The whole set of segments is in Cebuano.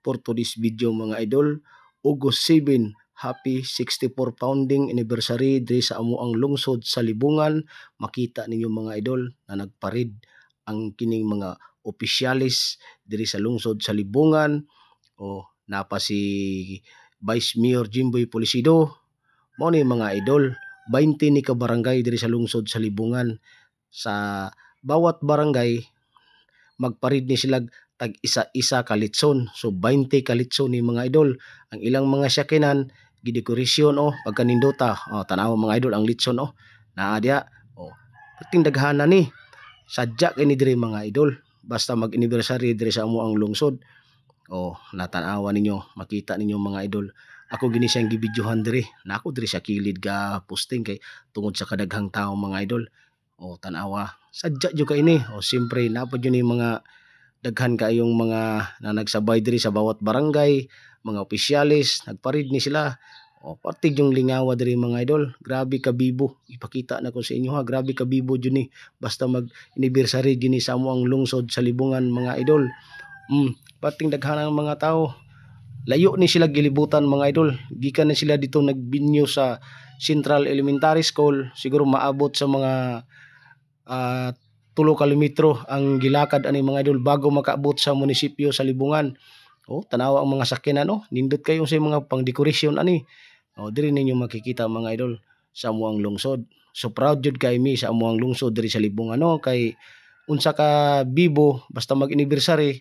For today's video, mga idol, August 7, happy 64 founding anniversary diri sa amoang lungsod sa Libungan. Makita ninyo, mga idol, na nagparid ang kining mga opisyalis diri sa lungsod sa Libungan. O napa si Vice Mayor Jimboy Polisido. Mao ni, mga idol, 20 ni ka barangay diri sa lungsod sa Libungan. Sa bawat barangay magparid ni sila tag isa-isa ka litson. So 20 ka litson ni, mga idol. Ang ilang mga syakinan gidekorasyon, oh, pagkanindota. Oh, tanaw, mga idol, ang litson, oh. Naa diha. Oh, perting daghana ni. Sadya kini diri, mga idol. Basta mag-anniversary diri sa amo ang lungsod. Oh, natanawa ninyo, makita ninyo, mga idol. Ako gini siyang gibidyohan diri. Na ako diri sa kilid ga posting kay tungod sa kadaghang tao, mga idol. Oh, tanawa. Sadya jud kay ini. Oh, siyempre naa pa jud ni mga daghan kaayong mga na nagsabay diri sa bawat barangay, mga opisyalis, nagparid ni sila. O, parte yung lingawa diri, mga idol. Grabe ka bibo. Ipakita na ko sa inyo ha. Grabe ka bibo jud ni. Basta mag anniversary gini sa amo ang lungsod sa Libungan, mga idol. Pating daghan ang mga tao. Layo ni sila gilibutan, mga idol. Gikan na sila dito nagbinyo sa Central Elementary School. Siguro maabot sa mga 3 kilometro ang gilakad ani, mga idol, bago makaabot sa munisipyo sa Libungan. Oh, tanawa ang mga sakyanan, oh. Nindot kayo sa mga pangdekorasyon ani. Oh, diri ninyo makikita, mga idol, sa amuang lungsod. So proud jud kay mi sa amuang lungsod diri sa Libungan, no, kay unsa ka bibo basta mag-anniversary,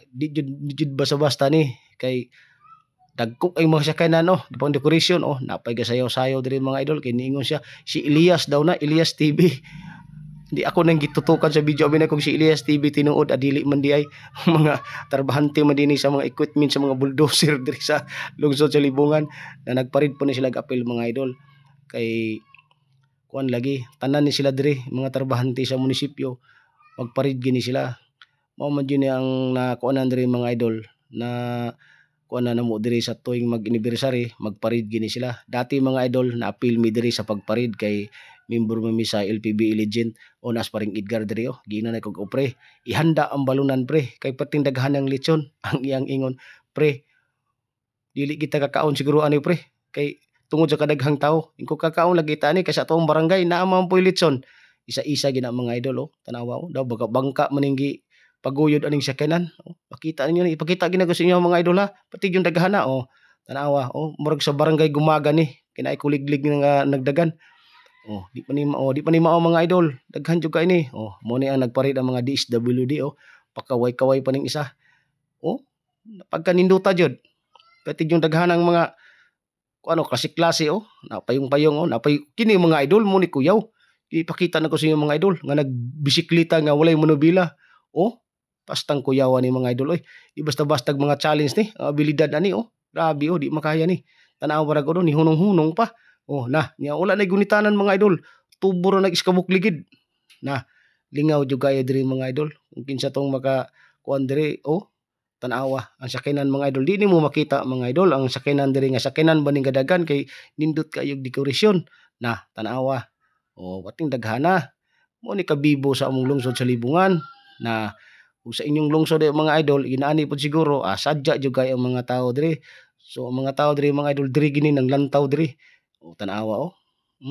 di jud basta-basta ni kay dagko ay mga sakyanan, oh, di pang decoration, oh, napay gasayaw-sayaw diri, mga idol, kay niingon siya si Elias daw na Elias TV. Di ako nang gitutukan sa video abi na kung si Elias TV tinuod, adili man di ay mga trabahante man dinhi sa mga equipment sa mga bulldozer diri sa lungsod sa Libungan na nagparid po ni sila apil, mga idol, kay kuan lagi tanan ni sila diri mga trabahante sa munisipyo magparid gini sila. Mao man jud ni ang nakuanan diri, mga idol, na kuan na namo diri sa tuwing mag-anniversary magparid gini sila. Dati, mga idol, naapil mi diri sa pagparid kay member mi sa LPB Legend o nas paring Edgar diri, oh. Giingnan na kog, "Pre, ihanda ang balunan, pre, kay perting daghan ang lechon." Ang iyang ingon, "Pre, dili kita kakaon siguro ani, pre, kay tungod sa kadaghang tao. Ingko kakaon lagi ta ani kay sa atong barangay naa man poy litson." Isa-isa gina, mga idol, oh. Tanawa, oh, daw baga bangka man ning gi paguyod aning sakyanan, oh. Pakita ninyo ni, ipakita gina ko sa inyo, mga idol, ha, pati yung daghana, oh. Tanawa, oh, murag sa barangay Gumaga ni kinay kuliglig nga nagdagan. Oh, di pa ni oh, di pa ni mao, mga idol. Daghan jud kay ni. Oh, mo ni ang nagparid ang mga DSWD, oh. Pakaway-kaway pa ning isa. Oh, pagkaninduta jud. Pati yung daghan ang mga kung ano klase-klase, oh. Napayong-payong, oh, napay kini, mga idol, mo ni kuyaw. Ipakita na ko sa inyo, mga idol, nga nagbisikleta nga walay monobila. Oh, pastang kuyawan ni, mga idol, oy. Di basta-basta mga challenge ni, ang abilidad ani, oh. Grabe, oh, di makaya ni. Tanaw ra ko ni hunong-hunong pa. Oh, na, nya wala na gunitanan, mga idol. Tubo ra nag-iskabok ligid. Na, lingaw jud kayo diri, mga idol. Kung kinsa tong maka kuan diri, oh, tanawa ang sakyanan, mga idol. Di nimo makita, mga idol, ang sakyanan diri nga sakyanan ba ning kadagan kay nindot kayo dekorasyon. Na, tanawa. Oh, wating daghana. Mo ni kabibo sa among lungsod sa Libungan. Na ug sa inyong lungsod eh, mga idol, inaani pud siguro, sadya jud kayo ang mga tao diri. So ang mga tao diri, mga idol, diri gini nang lantaw diri. Oh, tanawa, oh.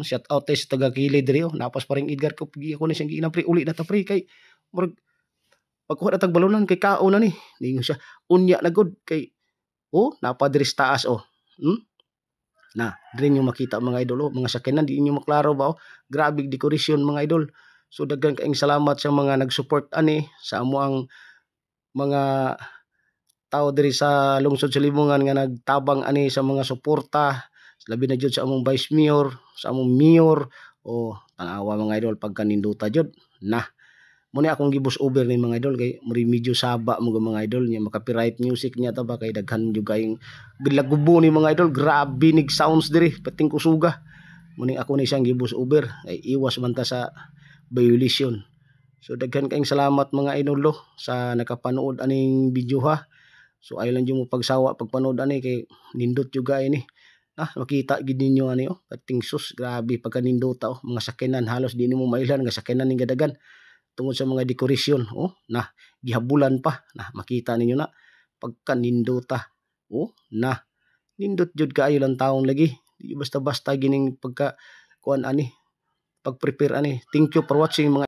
Shout out tayo sa taga Kili diri, oh. Napas pa ring Edgar ko pigi ako ni siyang giinang, "Pre, uli na ta, pre, kay murag pagkuha na tag balunan kay kaon na ni." Ningon siya, "Unya na gud kay oh, napa diri sa taas, oh." Na, diri niyo makita, mga idol, oh, mga sakyanan di niyo maklaro ba, oh. Grabe dekorasyon, mga idol. So daghan kaayong salamat sa mga nag-support ani sa amoang mga tao diri sa lungsod sa Libungan nga nagtabang ani sa mga suporta, labi na jud sa among vice mayor, sa among mayor. O tanawa, mga idol, pagkaninduta jud. Na mo ni akong gi-voice over ni, mga idol, kay muri medyo saba mo mga idol nya maka-copyright music niya ta ba kay daghan jud kayong gilagubo ni, mga idol. Grabe nig sounds diri, pating kusuga. Mo ni ako ni siyang gi-voice over kay iwas man ta sa violation. So daghan kayong salamat, mga idol, sa nakapanood aning video ha. So ayaw lang jud mo pagsawa pagpanood ani kay nindot jud kaayo ni. Ah, makita gid ninyo ani, oh, pating sus, grabe pagkanindota, oh, mga sakyanan halos di nimo mailhan nga sakyanan ning gadagan tungod sa mga dekorasyon, oh. Na gihabulan pa. Na makita ninyo na. Pagkanindota. Oh, na. Nindot jud kaayo lang taon lagi. Di basta-basta gining pagka kuan ani. Pag-prepare ani. Thank you for watching, mga